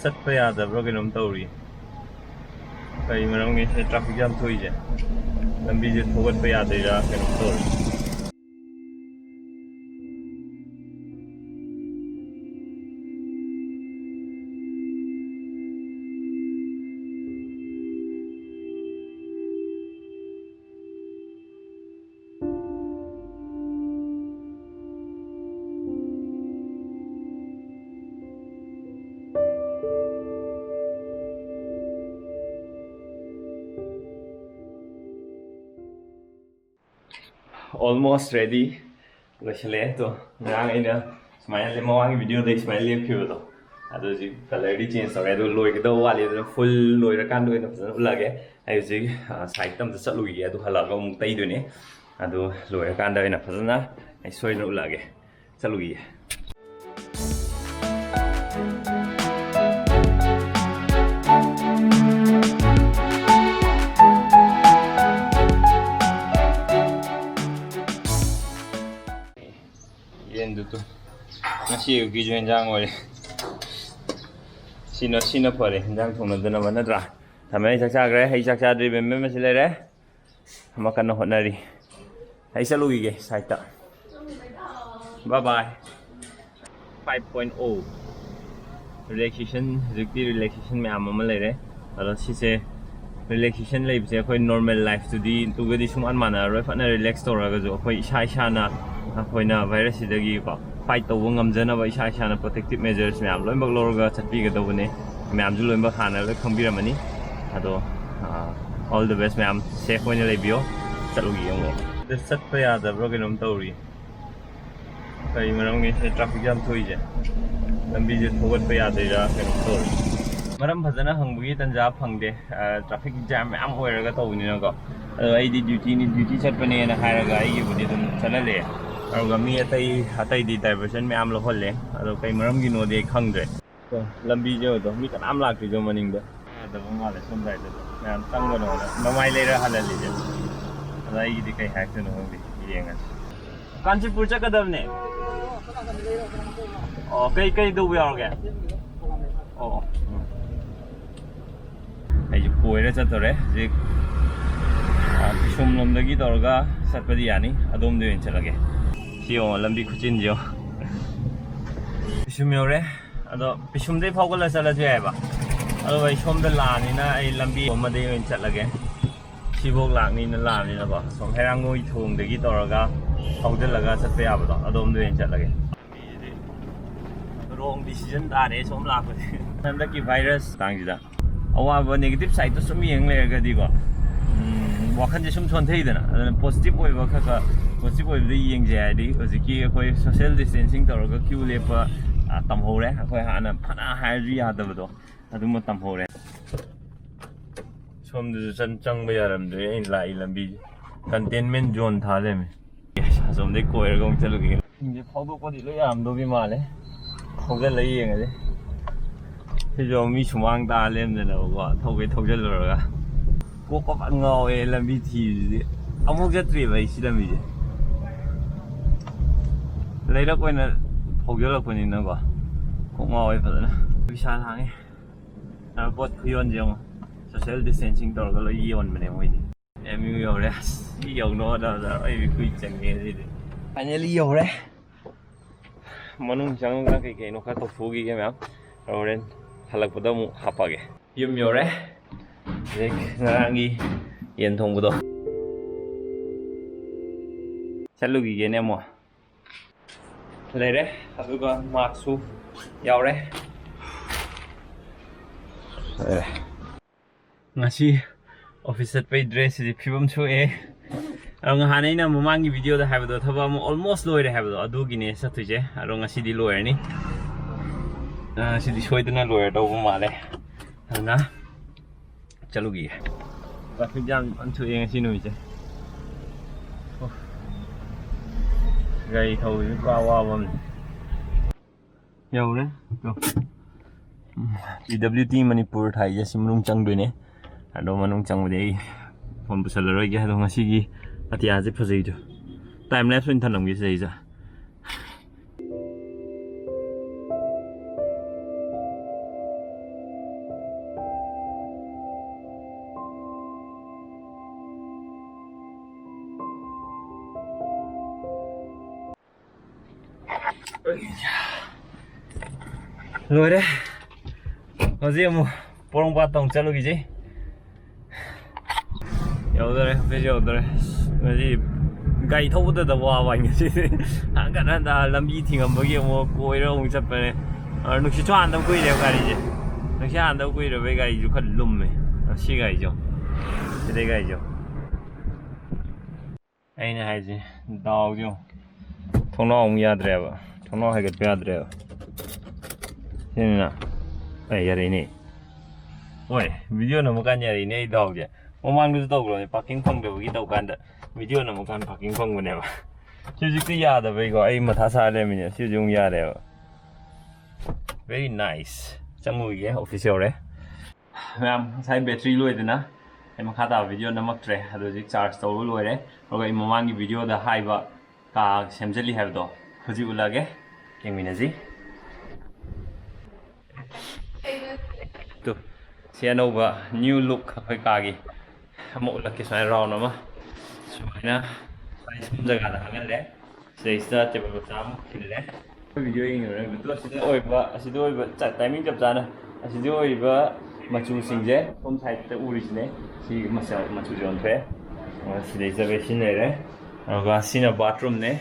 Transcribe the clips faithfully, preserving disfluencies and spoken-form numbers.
ꯆꯠꯄ ꯌꯥꯗꯕ꯭ꯔꯥ ꯀꯩꯅꯣꯝ ꯇꯧꯔꯤ꯫ ꯀꯔꯤ ꯃꯔꯝꯒꯤ ꯁꯤꯗ ꯇ꯭ꯔꯥꯐꯤꯛ ꯌꯥꯝ ꯊꯣꯛꯏꯁꯦ? ꯂꯝꯕꯤꯁꯦ ꯊꯧꯒꯠꯄ ꯌꯥꯗꯣꯏꯔꯥ ꯀꯩꯅꯣꯝ ꯇꯧꯔꯤ꯫ Almost ready. ꯂꯣꯏꯁꯤꯜꯂꯛꯑꯦ꯫ ꯑꯗꯣ ꯉꯔꯥꯡ ꯑꯩꯅ ꯁꯨꯃꯥꯏꯅ ꯂꯦꯞ-, ꯃꯃꯥꯡꯒꯤ ꯚꯤꯗꯤꯑꯣꯗ ꯑꯩ ꯁꯨꯃꯥꯏꯅ ꯂꯦꯞꯈꯤꯕꯗꯣ, ꯑꯗꯣ ꯍꯧꯖꯤꯛ ꯀꯂꯔꯗꯤ ꯆꯦꯟꯖ ꯇꯧꯔꯦ꯫ ꯑꯗꯣ ꯂꯣꯏꯒꯗꯕ ꯋꯥꯠꯂꯤ, ꯑꯗꯨꯅ ꯐꯨꯜ ꯂꯣꯏꯔꯀꯥꯟꯗ ꯑꯣꯏꯅ ꯐꯖꯅ ꯎꯠꯂꯛꯑꯒꯦ꯫ ꯑꯩ ꯍꯧꯖꯤꯛ ꯁꯥꯏꯠꯇ ꯑꯝꯇ ꯆꯠꯂꯨꯈꯤꯒꯦ, ꯑꯗꯨ ꯍꯜꯂꯛꯑꯒ ꯑꯃꯨꯛ ꯇꯩꯗꯣꯏꯅꯦ꯫ ꯑꯗꯨ ꯂꯣꯏꯔꯀꯥꯟꯗ ꯑꯣꯏꯅ ꯐꯖꯅ ꯑꯩ ꯁꯣꯏꯗꯅ ꯎꯠꯂꯛꯑꯒꯦ꯫ ꯆꯠꯂꯨꯈꯤꯒꯦ꯫ ꯌꯦꯟꯗꯨ ꯇꯨ꯫ ꯉꯁꯤ ꯑꯌꯨꯛꯀꯤꯁꯨ ꯍꯦꯟꯖꯥꯡ ꯑꯣꯏꯔꯦ꯫ ꯁꯤꯅ, ꯁꯤꯅ ꯐꯔꯦ ꯍꯦꯟꯖꯥꯡ ꯊꯣꯡꯅꯗꯅꯕ, ꯅꯠꯇ꯭ꯔꯥ? ꯊꯝꯃꯦ, ꯑꯩ ꯆꯥꯛ ꯆꯥꯈ꯭ꯔꯦ꯫ ꯑꯩ ꯆꯥꯛ ꯆꯥꯗ꯭ꯔꯤ, ꯕꯦꯝꯕꯦꯝ ꯑꯁꯤ ꯂꯩꯔꯦ꯫ ꯑꯃ ꯀꯟꯅ ꯍꯣꯠꯅꯔꯤ꯫ ꯑꯩ ꯆꯠꯂꯨꯈꯤꯒꯦ ꯁꯥꯏꯠꯇ꯫ Bye bye꯫ Five point oh꯫ Relaxation, ꯍꯧꯖꯤꯛꯇꯤ relaxation ꯃꯌꯥꯝ ꯑꯃ ꯂꯩꯔꯦ꯫ ꯑꯗꯣ ꯁꯤꯁꯦ, relaxation ꯂꯩꯕꯁꯦ ꯑꯩꯈꯣꯏ normal life ꯇꯨꯗꯤ, ꯇꯨꯒꯗꯤ ꯁꯨꯡꯃꯥꯟ ꯃꯥꯟꯅꯔꯔꯣꯏ꯫ ꯐꯅ relax ꯇꯧꯔꯒꯁꯨ ꯑꯩꯈꯣꯏ ꯏꯁꯥ ꯏꯁꯥꯅ ꯑꯩꯈꯣꯏꯅ virus ꯁꯤꯗꯒꯤꯀꯣ fight ꯇꯧꯕ ꯉꯝꯖꯅꯕ ꯏꯁꯥ ꯏꯁꯥꯅ protective measures ꯃꯌꯥꯝ ꯂꯣꯏꯅꯃꯛ ꯂꯧꯔꯒ ꯆꯠꯄꯤꯒꯗꯧꯕꯅꯦ꯫ ꯃꯌꯥꯝꯁꯨ ꯂꯣꯏꯅꯃꯛ ꯍꯥꯟꯅ ꯂꯣꯏ ꯈꯪꯕꯤꯔꯝꯃꯅꯤ꯫ ꯑꯗꯣ, ꯑꯥ, all the best ꯃꯌꯥꯝ, safe ꯑꯣꯏꯅ ꯂꯩꯕꯤꯌꯣ꯫ ꯆꯠꯂꯨꯈꯤꯒꯦ ꯑꯃꯨꯛ꯫ ꯁꯤꯗ ꯆꯠꯄ ꯌꯥꯗꯕ꯭ꯔꯥ ꯀꯩꯅꯣꯝ ꯇꯧꯔꯤ꯫ ꯀꯔꯤ ꯃꯔꯝꯒꯤ ꯁꯤꯗ ꯇ꯭ꯔꯥꯐꯤꯛ ꯌꯥꯝ ꯊꯣꯛꯏꯁꯦ? ꯂꯝꯕꯤꯁꯦ ꯊꯧꯒꯠꯄ ꯌꯥꯗꯣꯏꯔꯥ ꯀꯩꯅꯣꯝ ꯇꯧꯔꯤ꯫ ꯃꯔꯝ ꯐꯖꯅ ꯍꯪꯕꯒꯤ ꯇꯥꯟꯖꯥ ꯐꯪꯗꯦ꯫ ꯑ, ꯇ꯭ꯔꯥꯐꯤꯛ ꯖꯥꯝ ꯃꯌꯥꯝ ꯑꯣꯏꯔꯒ ꯇꯧꯕꯅꯤꯅꯀꯣ꯫ ꯑꯗꯣ ꯑꯩꯗꯤ ꯗ꯭ꯌꯨꯇꯤꯅꯤ, ꯗ꯭ꯌꯨꯇꯤ ꯆꯠꯄꯅꯦꯅ ꯍꯥꯏꯔꯒ ꯑꯩꯒꯤꯕꯨꯗꯤ ꯑꯗꯨꯝ ꯆꯠꯍꯜꯂꯦ꯫ ꯑꯗꯨꯒ ꯃꯤ ꯑꯇꯩ, ꯑꯇꯩꯗꯤ diversion ꯃꯌꯥꯝ ꯂꯧꯍꯜꯂꯦ꯫ ꯑꯗꯣ ꯀꯩ ꯃꯔꯝꯒꯤꯅꯣꯗꯤ ꯑꯩ ꯈꯪꯗ꯭ꯔꯦ꯫ ꯀꯣ, ꯂꯝꯕꯤꯁꯦ ꯑꯗꯣ ꯃꯤ ꯀꯅꯥꯝ ꯂꯥꯛꯇ꯭ꯔꯤꯗꯣ ꯃꯅꯤꯡꯗ꯫ ꯌꯥꯗꯕ ꯃꯥꯜꯂꯦ ꯁꯣꯝ ꯁꯥꯏꯗꯇꯁꯨ꯫ ꯃꯌꯥꯝ ꯆꯪꯒꯅꯣꯅ ꯃꯃꯥꯏ ꯂꯩꯔ ꯍꯜꯍꯜꯂꯤꯁꯦ꯫ ꯑꯗꯣ ꯑꯩꯒꯤꯗꯤ ꯀꯩ ꯍꯥꯏꯔꯛꯇꯣꯏꯅꯣ ꯈꯪꯗꯦ꯫ ꯌꯦꯡꯉꯁꯤ꯫ ꯀꯥꯟꯆꯤꯄꯨꯔ ꯆꯠꯀꯗꯕꯅꯦ꯫ ꯑꯣ, ꯀꯩ, ꯀꯩ ꯇꯧꯕ ꯌꯥꯎꯔꯒꯦ? ꯑꯩꯁꯨ ꯀꯣꯏꯔ ꯆꯠꯇꯣꯔꯦ ꯍꯧꯖꯤꯛ꯫ ꯑ, ꯄꯤꯁꯨꯝ ꯂꯣꯝꯗꯒꯤ ꯇꯧꯔꯒ ꯆꯠꯄꯗꯤ ꯌꯥꯅꯤ, ꯑꯗꯣꯝꯗ ꯑꯣꯏꯅ ꯆꯠꯂꯒꯦ꯫ ꯁꯤ ꯌꯦꯡꯉꯣ, ꯂꯝꯕꯤ ꯈꯨꯆꯤꯟꯁꯤ ꯌꯦꯡꯉꯣ꯫ ꯄꯤꯁꯨꯝ ꯌꯧꯔꯦ꯫ ꯑꯗꯣ ꯄꯤꯁꯨꯝꯗꯩ ꯐꯥꯎꯒꯠꯂ ꯆꯠꯂꯁꯨ ꯌꯥꯏꯕ꯫ ꯑꯗꯣ ꯑꯩ ꯁꯣꯝꯗ ꯂꯥꯛꯑꯅꯤꯅ ꯑꯩ ꯂꯝꯕꯤ ꯑꯃꯗꯩ ꯑꯣꯏꯅ ꯆꯠꯂꯒꯦ꯫ ꯁꯤꯐꯧ ꯂꯥꯛꯅꯤꯅ ꯂꯥꯛꯑꯕꯅꯤꯅꯀꯣ, ꯁꯣꯝ ꯍꯩꯔꯥꯡꯒꯣꯏ ꯊꯣꯡꯗꯒꯤ ꯇꯧꯔꯒ ꯐꯥꯎꯖꯤꯜꯂꯒ ꯆꯠꯄ ꯌꯥꯕꯗꯣ, ꯑꯗꯣꯝꯗ ꯑꯣꯏꯅ ꯆꯠꯂꯒꯦ꯫ ꯂꯝꯕꯤꯁꯤꯗꯤ wrong decision ꯇꯥꯔꯦ ꯁꯣꯝ ꯂꯥꯛꯄꯁꯦ꯫ ꯍꯟꯗꯛꯀꯤ ꯚꯥꯏꯔꯁ ꯃꯇꯥꯡꯁꯤꯗ ꯑꯋꯥꯕ, negative side ꯇꯣ ꯁꯨꯝ ꯌꯦꯡ ꯂꯩꯔꯒꯗꯤꯀꯣ, ꯎꯝ, ꯋꯥꯈꯜꯁꯦ ꯁꯨꯝ ꯁꯣꯟꯊꯩꯗꯅ꯫ ꯑꯗꯨꯅ positive ꯑꯣꯏꯕ ꯈꯔ ꯈꯔ, positive ꯑꯣꯏꯕꯗ ꯌꯦꯡꯁꯦ ꯍꯥꯏꯔꯗꯤ, ꯍꯧꯖꯤꯛꯀꯤ ꯑꯩꯈꯣꯏ social distancing ꯇꯧꯔꯒ queue ꯂꯦꯞꯄ, ꯑ, ꯇꯝꯍꯧꯔꯦ꯫ ꯑꯩꯈꯣꯏ ꯍꯥꯟꯅ ꯐꯅ ꯍꯥꯏꯔꯁꯨ ꯌꯥꯗꯕꯗꯣ, ꯑꯗꯨꯃ ꯇꯝꯍꯧꯔꯦ꯫ ꯁꯣꯝꯗꯁꯨ ꯆꯪ-, ꯆꯪꯕ ꯌꯥꯔꯝꯗ꯭ꯔꯦ ꯑꯩꯅ ꯂꯥꯛꯏ ꯂꯝꯕꯤꯁꯦ꯫ Containment zone ꯊꯥ ꯂꯩꯔꯝꯃꯦ꯫ ꯑꯁꯣꯝꯗꯩ ꯀꯣꯏꯔꯒ ꯑꯃꯨꯛ ꯆꯠꯂꯨꯒꯦ꯫ ꯁꯤꯡꯁꯦ ꯐꯥꯎꯗꯣꯛꯄꯗꯤ ꯂꯣꯏ ꯌꯥꯔꯝꯗꯧꯒꯤ ꯃꯥꯜꯂꯦ꯫ ꯐꯥꯎꯖꯜꯂ ꯌꯦꯡꯉꯁꯦ꯫ ꯁꯤꯁꯨ ꯑꯃꯨꯛ ꯃꯤ ꯁꯨꯃꯥꯡ ꯇꯥ ꯂꯩꯔꯝꯗꯅꯕꯀꯣ, ꯊꯧꯒꯩ ꯊꯧꯖꯜꯂꯨꯔꯒ꯫ ꯀꯣꯛꯀ ꯐꯖꯅ ꯉꯥꯎꯋꯦ ꯂꯝꯕꯤ ꯊꯤꯕꯁꯤꯗꯤ꯫ ꯑꯃꯨꯛ ꯆꯠꯇ꯭ꯔꯤꯕ ꯑꯩ ꯁꯤ ꯂꯝꯕꯤꯁꯦ꯫ ꯂꯩꯔꯛ ꯑꯣꯏꯅ ꯐꯥꯎꯖꯜꯂꯛꯄꯅꯤꯅꯀꯣ꯫ ꯀꯣꯛ ꯉꯥꯎꯋꯦ ꯐꯖꯅ꯫ ꯕꯤꯁꯥꯜ ꯍꯥꯡꯉꯦ꯫ ꯑ, ꯄꯣꯠ ꯈꯨꯌꯣꯟꯁꯦ ꯌꯦꯡꯉꯣ꯫ Social distancing ꯇꯧꯔꯒ ꯂꯣꯏ ꯌꯣꯟꯕꯅꯦ ꯃꯣꯏꯗꯤ꯫ ꯑꯦꯝ ꯌꯨ ꯌꯧꯔꯦ꯫ ꯑꯁ, ꯁꯤ ꯌꯧꯅꯕ ꯍꯣꯠꯅꯕꯗ ꯑꯩ ꯀꯨꯏ ꯆꯪꯉꯦ ꯁꯤꯗꯤ꯫ Finally ꯌꯧꯔꯦ꯫ ꯃꯅꯨꯡ ꯆꯪꯉꯒ ꯀꯩ ꯀꯩꯅꯣ ꯈꯔ ꯇꯧꯊꯣꯛꯈꯤꯒꯦ ꯃꯌꯥꯝ꯫ ꯍꯣꯔꯦꯟ ꯍꯜꯂꯛꯄꯗ ꯑꯃꯨꯛ ꯍꯥꯞꯄꯛꯑꯒꯦ꯫ ꯌꯨꯝ ꯌꯧꯔꯦ꯫ ꯍꯧꯖꯤꯛ ꯉꯔꯥꯡꯒꯤ ꯌꯦꯟ ꯊꯣꯡꯕꯗꯣ ꯆꯠꯂꯨꯈꯤꯒꯦꯅꯦ ꯑꯃꯨꯛ꯫ ꯂꯩꯔꯦ꯫ ꯑꯗꯨꯒ mask ꯁꯨ ꯌꯥꯎꯔꯦ꯫ ꯂꯩꯔꯦ꯫ ꯉꯁꯤ office ꯆꯠꯄꯩ dress ꯁꯤꯗꯤ ꯐꯤꯕꯝ ꯁꯣꯛꯑꯦ꯫ ꯑꯗꯣ ꯉꯍꯥꯟ ꯑꯩꯅ ꯃꯃꯥꯡꯒꯤ video ꯗ ꯍꯥꯏꯕꯗꯣ, ꯊꯕꯛ ꯑꯃ almost ꯂꯣꯏꯔꯦ ꯍꯥꯏꯕꯗꯣ, ꯑꯗꯨꯒꯤꯅꯦ ꯆꯠꯇꯣꯏꯁꯦ꯫ ꯑꯗꯣ ꯉꯁꯤꯗꯤ ꯂꯣꯏꯔꯅꯤ꯫ ꯑ, ꯉꯁꯤꯗꯤ ꯁꯣꯏꯗꯅ ꯂꯣꯏꯔꯗꯧꯕ ꯃꯥꯜꯂꯦ꯫ ꯑꯗꯨꯅ ꯆꯠꯂꯨꯈꯤꯒꯦ꯫ Traffic jam ꯌꯥꯝ ꯊꯣꯛꯑꯦ ꯉꯁꯤ ꯅꯨꯃꯤꯠꯁꯦ꯫ ꯑꯣ꯫ ꯒꯥꯔꯤ ꯊꯧꯕꯁꯨ ꯄꯨꯔꯥ ꯋꯥꯕ ꯑꯃꯅꯤ꯫ ꯌꯧꯔꯦ꯫ ꯇꯣ꯫ ꯎꯝ, P W D ꯃꯅꯤꯄꯨꯔ ꯊꯥꯏꯁꯦ ꯁꯤ ꯃꯅꯨꯡ ꯆꯪꯗꯣꯏꯅꯦ꯫ ꯑꯗꯣ ꯃꯅꯨꯡ ꯆꯪꯕꯗꯤ ꯑꯩ phone ꯄꯨꯁꯜꯂꯔꯣꯏꯒꯦ꯫ ꯑꯗꯣ ꯉꯁꯤꯒꯤ ꯑꯇꯤꯌꯥꯁꯦ ꯐꯖꯩꯗꯣ꯫ Time lapse ꯑꯣꯏꯅ ꯊꯅꯝꯒꯦ ꯁꯤꯗꯩꯁꯤꯗ꯫ ꯂꯣꯏꯔꯦ꯫ ꯍꯧꯖꯤꯛ ꯑꯃꯨꯛ ꯄꯣꯔꯣꯝꯄꯥꯠꯇ ꯑꯃꯨꯛ ꯆꯠꯂꯨꯈꯤꯁꯤ꯫ ꯌꯧꯗꯣꯔꯦ, ꯑꯣꯐꯤꯁ ꯌꯧꯗꯣꯔꯦ꯫ ꯉꯁꯤ ꯒꯥꯔꯤ ꯊꯧꯕꯗꯗ ꯋꯥꯕ ꯑꯩ ꯉꯁꯤꯗꯤ꯫ ꯍꯟꯒꯠ ꯍꯟꯗ ꯂꯝꯕꯤ ꯊꯤꯡꯉꯝꯕꯒꯤ ꯑꯃꯨꯛ ꯀꯣꯏꯔ ꯑꯃꯨꯛ ꯆꯠꯄꯅꯦ꯫ ꯑ, ꯅꯨꯡꯁꯤꯠꯁꯨ ꯍꯥꯟꯗꯕ ꯀꯨꯏꯔꯦꯕ ꯒꯥꯔꯤꯁꯦ꯫ ꯅꯨꯡꯁꯤꯠ ꯍꯥꯟꯗꯕ ꯀꯨꯏꯔꯕꯩ ꯒꯥꯔꯤꯁꯨ ꯈꯔ ꯂꯨꯝꯃꯦ꯫ ꯁꯤ ꯒꯥꯔꯤꯁꯦ꯫ ꯁꯤꯗꯩ ꯒꯥꯔꯤꯁꯦ꯫ ꯑꯩꯅ ꯍꯥꯏꯁꯦ, ꯗꯥꯎꯁꯦ ꯌꯦꯡꯉꯨ꯫ ꯊꯣꯡꯅꯥꯎ ꯑꯃꯨꯛ ꯌꯥꯗ꯭ꯔꯦꯕ꯫ ꯊꯣꯡꯅꯥꯎ ꯍꯥꯏꯒꯠꯄ ꯌꯥꯗ꯭ꯔꯦꯕ꯫ ꯁꯤꯅ꯫ ꯑꯦ, ꯌꯥꯔꯛꯏꯅꯦ꯫ ꯍꯣꯏ, ꯚꯤꯗꯤꯑꯣ ꯅꯝꯃꯀꯥꯟꯗ ꯌꯥꯔꯛꯏꯅꯦ ꯑꯩ ꯗꯥꯎꯁꯦ꯫ ꯃꯃꯥꯡꯗꯁꯨ ꯇꯧꯈ꯭ꯔꯕꯅꯦ, ꯄꯥꯔꯀꯤꯡ ꯐꯪꯗꯕꯒꯤ ꯇꯧꯀꯥꯟꯗ꯫ ꯚꯤꯗꯤꯑꯣ ꯅꯝꯃꯀꯥꯟꯗ ꯄꯥꯔꯀꯤꯡ ꯐꯪꯕꯅꯦꯕ꯫ ꯁꯤ ꯍꯧꯖꯤꯛꯇꯤ ꯌꯥꯗꯕꯩꯀꯣ, ꯑꯩ ꯃꯊꯥ ꯁꯥꯔ ꯂꯩꯔꯝꯃꯤꯅꯦ꯫ ꯁꯤ ꯍꯧꯖꯤꯛ ꯑꯃꯨꯛ ꯌꯥꯔꯦꯕ꯫ Very nice꯫ ꯆꯪꯉꯨꯈꯤꯒꯦ, ꯑꯣꯐꯤꯁ ꯌꯧꯔꯦ꯫ ꯃꯌꯥꯝ, ꯉꯁꯥꯏ ꯕꯦꯇ꯭ꯔꯤ ꯂꯣꯏꯗꯅ ꯑꯩ ꯃꯈꯥ ꯇꯥꯕ ꯚꯤꯗꯤꯑꯣ ꯅꯝꯃꯛꯇ꯭ꯔꯦ꯫ ꯑꯗꯣ ꯍꯧꯖꯤꯛ ꯆꯥꯔꯖ ꯇꯧꯕ ꯂꯣꯏꯔꯦ꯫ ꯑꯗꯨꯒ ꯑꯩ ꯃꯃꯥꯡꯒꯤ ꯚꯤꯗꯤꯑꯣꯗ ꯍꯥꯏꯕ ꯀꯥ ꯁꯦꯝꯖꯤꯜꯂꯤ ꯍꯥꯏꯕꯗꯣ ꯍꯧꯖꯤꯛ ꯎꯠꯂꯛꯑꯒꯦ꯫ ꯌꯦꯡꯃꯤꯟꯅꯁꯤ꯫ ꯇꯨ, ꯁꯤ ꯑꯅꯧꯕ new look ꯑꯩꯈꯣꯏ ꯀꯥꯒꯤ꯫ ꯑꯃ ꯎꯠꯂꯛꯀꯦ, ꯁꯨꯃꯥꯏꯅ round ꯑꯃ꯫ ꯁꯨꯃꯥꯏꯅ ꯁꯨꯝ ꯖꯒꯥꯗ ꯍꯥꯡꯍꯜꯂꯦ꯫ ꯁꯤꯗꯩꯁꯤꯗ ꯇꯦꯕꯜ ꯃꯆꯥ ꯑꯃ ꯈꯤꯜꯂꯦ꯫ ꯑꯩꯈꯣꯏ ꯚꯤꯗꯤꯑꯣ ꯌꯦꯡꯉꯤꯕ ꯑꯁꯤꯗ ꯑꯣꯏꯕ, ꯑꯁꯤꯗ ꯑꯣꯏꯕ ꯆ-, timing ꯆꯞ ꯆꯥꯅ ꯑꯁꯤꯗ ꯑꯣꯏꯕ ꯃꯆꯨꯁꯤꯡꯁꯦ ꯁꯣꯝ ꯁꯥꯏꯗꯇ ꯎꯔꯤꯁꯤꯅꯦ꯫ ꯁꯤ ꯃꯆꯥ-, ꯃꯆꯨꯁꯦ ꯑꯣꯟꯊꯣꯛꯑꯦ꯫ ꯑꯗꯨꯒ ꯁꯤꯗꯩꯁꯤꯗ basinꯅ ꯂꯩꯔꯦ꯫ ꯑꯗꯨꯒ ꯁꯤꯅ bathroomꯅꯦ꯫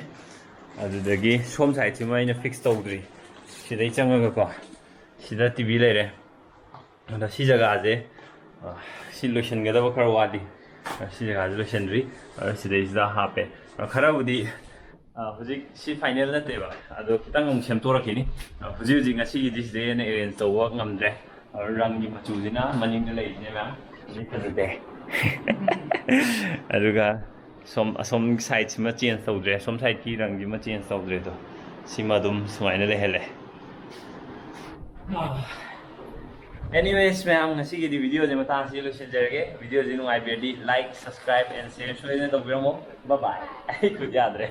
ꯑꯗꯨꯗꯒꯤ ꯁꯣꯝ ꯁꯥꯏꯗꯁꯤꯃ ꯑꯩꯅ fix ꯇꯧꯗ꯭ꯔꯤ꯫ ꯁꯤꯗꯩ ꯆꯪꯉꯒꯀꯣ, ꯁꯤꯗ TV ꯂꯩꯔꯦ꯫ ꯑꯗ ꯁꯤ ꯖꯒꯥꯁꯦ, ꯑ, ꯁꯤ ꯂꯣꯏꯁꯤꯟꯒꯗꯕ ꯈꯔ ꯋꯥꯠꯂꯤ꯫ ꯑ, ꯁꯤ ꯖꯒꯥꯁꯦ ꯂꯣꯏꯁꯤꯟꯗ꯭ꯔꯤ꯫ ꯑꯗ ꯁꯤꯗꯩꯁꯤꯗ ꯍꯥꯞꯄꯦ꯫ ꯑ, ꯈꯔꯕꯨꯗꯤ, ꯑ, ꯍꯧꯖꯤꯛ ꯁꯤ final ꯅꯠꯇꯦꯕ, ꯑꯗꯣ ꯈꯤꯇꯪ ꯑꯃꯨꯛ ꯁꯦꯝꯗꯣꯔꯛꯈꯤꯅꯤ꯫ ꯑ, ꯍꯧꯖꯤꯛ ꯍꯧꯖꯤꯛ ꯉꯁꯤꯒꯤꯗꯤ ꯁꯤꯗꯩ ꯍꯦꯟꯅ arrange ꯇꯧꯕ ꯉꯝꯗ꯭ꯔꯦ꯫ ꯑ, ꯔꯪꯒꯤ ꯃꯆꯨꯁꯤꯅ ꯃꯅꯤꯡꯗ ꯂꯩꯔꯤꯁꯤꯅꯦ ꯃꯌꯥꯝ꯫ ꯁꯤꯗꯤ ꯐꯖꯗꯦ꯫ ꯑꯗꯨꯒ ꯁꯣꯝ, ꯑꯁꯣꯝ sideꯁꯤꯃ change ꯇꯧꯗ꯭ꯔꯦ, ꯁꯣꯝ sideꯀꯤ ꯔꯪꯁꯤꯃ change ꯇꯧꯗ꯭ꯔꯦ꯫ ꯑꯗꯣ ꯁꯤꯃ ꯑꯗꯨꯝ ꯁꯨꯃꯥꯏꯅ ꯂꯩꯍꯜꯂꯦ꯫ Anyways, ꯃꯌꯥꯝ, ꯉꯁꯤꯒꯤꯗꯤ ꯚꯤꯗꯤꯑꯣꯁꯦ ꯃꯇꯥꯡꯁꯤꯗ ꯂꯣꯏꯁꯤꯟꯖꯔꯒꯦ꯫ ꯚꯤꯗꯤꯑꯣꯁꯦ ꯅꯨꯡꯉꯥꯏꯕꯤꯔꯗꯤ like, subscribe and share ꯁꯣꯏꯗꯅ ꯇꯧꯕꯤꯔꯝꯃꯣ꯫ Bye bye꯫ ꯑꯩ ꯈꯨꯠ ꯌꯥꯗ꯭ꯔꯦ꯫